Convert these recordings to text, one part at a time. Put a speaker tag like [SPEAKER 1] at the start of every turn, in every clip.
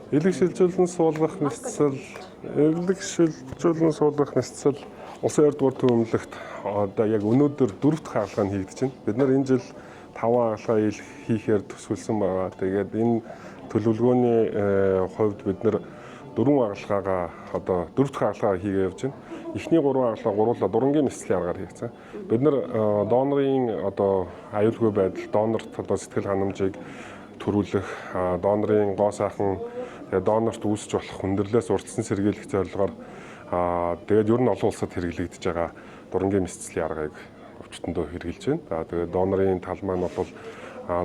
[SPEAKER 1] Элэг шилжүүлэн суулгах мэсцэл, элэг шилжүүлэн суулгах мэсцэл улсын 2 дугаар төв эмнэлэгт одоо яг өнөөдөр 4 дахь хагалгаа нь хийгдэж байна. Бид нар энэ жил 5 хагалгаа хийхээр төсөөлсөн байгаа. Тэгээд энэ төлөвлөгөөний хувьд бид нар 4 хагалгаагаа одоо 4 дахь хагалгаа хийгээ явж байна. Эхний 3 хагалгаа гуруула дурангийн мэсцлийн аргаар хийгдсэн. Бид нар донорын одоо аюулгүй байдал, донорт одоо сэтгэл ханамжийг төрүүлэх, донорын гоо сайхан, тэгээд донорт үүсч болох хүндрэлээс урьдчилан сэргийлэх зорилгоор, тэгээд ер нь олон улсад хэрэглэгдэж байгаа дурангийн мэсцлийн аргыг өвчтөндөө хэрэглэж байна. За, тэгээд донорын тал маань бол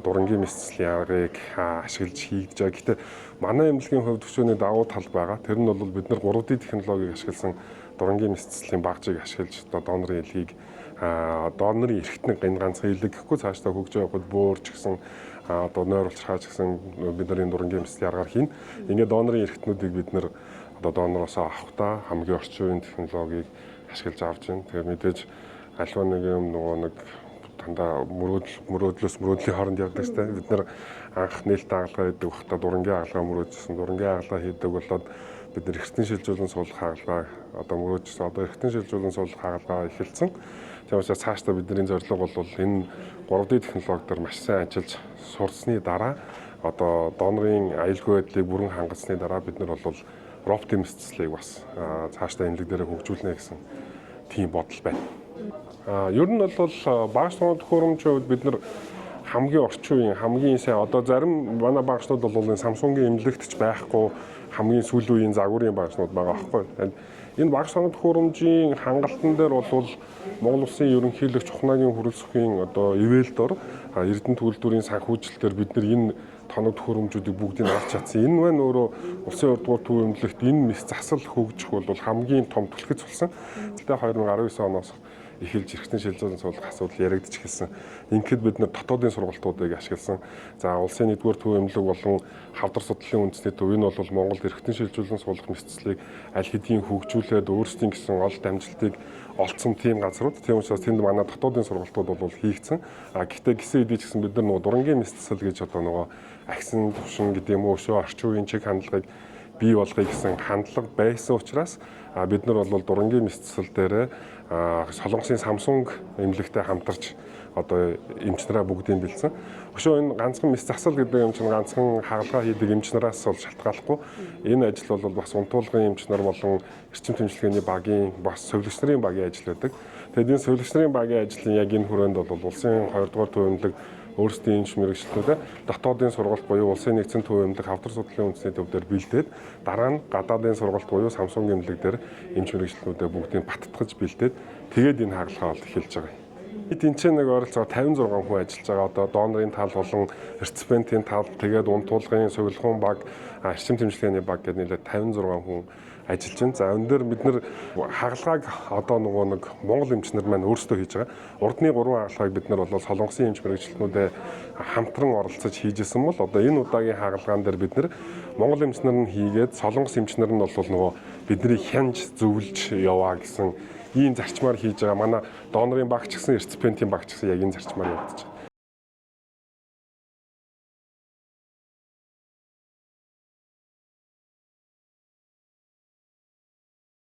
[SPEAKER 1] дурангийн мэсцлийн аргыг ашиглаж хийгдэж байгаа. Гэхдээ манай эмнэлгийн хувьд өшөөний давуу тал байгаа. Тэр нь бол бид нар 3D технологиг ашигласан дурангийн мэсцлийн багжийг ашиглаж одоо донорын элгийг, донорын эрхтний гин ганцхан элэг гэхгүй, цаашдаа хөгжөө явахад бөөр ч гэсэн, одоо нойр улчирхаа ч гэсэн бид нарын дурангийн мэсцлийн аргаар хийнэ. Ингээд донорын эрхтнүүдийг бид нар одоо донороос авахдаа хамгийн орчин үеийн технологиг ашиглаж авч байна. Тэгээд мэдээж альва нэг юм нөгөө нэг дандаа мөрөөдөл мөрөөдлөөс мөрөөдлийн хооронд явдаг шүү дээ. Бид нар анх нээлттэй хагалгаа хийдэг байхдаа дурангийн хагалгаа мөрөөдсөн. Дурангийн хагалгаа хийдэг болоод бид нар эрхтэн шилжүүлэн суулгах хагалгаа одоо мөрөөдсөн. Одоо эрхтэн шилжүүлэн суулгах хагалгаа эхэлсэн. Тийм учраас цаашдаа бидний зорилго бол энэ 3D технологи дээр маш сайн ажиллаж сурсны дараа, одоо донорын аюулгүй байдлыг бүрэн хангасны дараа бид нар бол роботын мэсцлийг бас цаашдаа эмнэлэг дээр хөгжүүлнэ гэсэн тийм бодол байна. Ер нь бол багш төхөөрөмжийн хувьд бид нар хамгийн орчин үеийн, хамгийн сайн, одоо зарим манай багшнууд бол энэ Samsung-ийн эмнэлэгт ч байхгүй хамгийн сүүлийн үеийн загварын багшнууд байгаа байхгүй. Энэ багш төхөөрөмжийн хангалтан дээр бол Монгол Улсын ерөнхийлөгч Ухнаагийн хүрэлцэхийн одоо ивэл дор Эрдэнэ үйлдвэрийн санхүүжилтээр бид нар энэ тоног төхөөрөмжүүдийг бүгдийг авч чадсан. Энэ маань өөрөө улсын 2 дугаар төв эмнэлэгт энэ мэс засал хөгжих бол хамгийн том түлхэц болсон. Тэгтээ 2019 оноос эхэлж эрхтэн шилжүүлэн суулгах асуудал яригдчих эхэлсэн. Ингээд бид нар дотоодын сургалтуудыг ашигласан. За, улсын 1-р төв эмнэлэг болон хавдар судлалын үндэсний төв, энэ бол Монголд эрхтэн шилжүүлэн суулгах мэсцлийг аль хэдийн хөгжүүлээд өөрсдийн гэсэн олд амжилтыг олцсон тийм газрууд. Тийм учраас тэнд манай дотоодын сургалтууд бол хийгдсэн. А гэхдээ гисэн хэдий ч гэсэн бид нар нөгөө дурангийн мэсцэл гэж одоо нөгөө агсан төвшин гэдэг юм уу, өшөө орчин үеийн чиг хандлагыг бий болгоё гэсэн хандлага байсан учраас бид нар бол дурангийн мэсцэл дээр Солонгосын Samsung эмнэлэгтэй хамтарч одоо эмч нараа бүгдийг бэлдсэн. Өшөө энэ ганцхан мэс засал гэдэг юм чинь ганцхан хагалгаа хийдэг эмч нараас бол шалтгааллахгүй. Энэ ажил бол бас унтуулгын эмч нар болон эрчим тэмцэлгээний багийн, бас совилогч нарын багийн ажил байдаг. Тэгээд энэ совилогч нарын багийн ажлын яг энэ хүрээнд бол улсын 2 дугаар төв эмнэлэг өөрсдийн эмч мэргэжилтнүүдээ дотоодын сургалт буюу улсын нэгдсэн төв эмнэлэг, хавдар судлалын үндэсний төв дээр бэлдээд, дараа нь гадаадын сургалт буюу Samsung эмнэлэг дээр эмч мэргэжилтнүүдээ бүгдийг баттгаж бэлдээд, тэгээд энэ хагалгаа бол эхэлж байгаа юм. Тэнд нэг ойролцоогоор 56 хүн ажиллаж байгаа. Одоо донорын тал болон реципиентийн тал, тэгээд унтуулгын, сувилахуун баг, эрчим тэмцэлгээний баг гэдэг нийлээд 56 хүн ажиллаж байна. За, энэ дээр бид нар хагалгааг одоо нөгөө нэг Монгол эмч нар маань өөрсдөө хийж байгаа. Урдны 3 хагалгааг бид нар бол Солонгосын эмч мэргэжилтнүүдэд хамтран оролцож хийжсэн бол одоо энэ удаагийн хагалгаан дээр бид нар Монгол эмч нар нь хийгээд, Солонгос эмч нар нь бол нөгөө бидний хянж зөвлөж яваа гэсэн ийм зарчмаар хийж байгаа. Манай донорын баг ч гэсэн, реципиентийн баг ч гэсэн яг энэ зарчмаар явагдаж байгаа.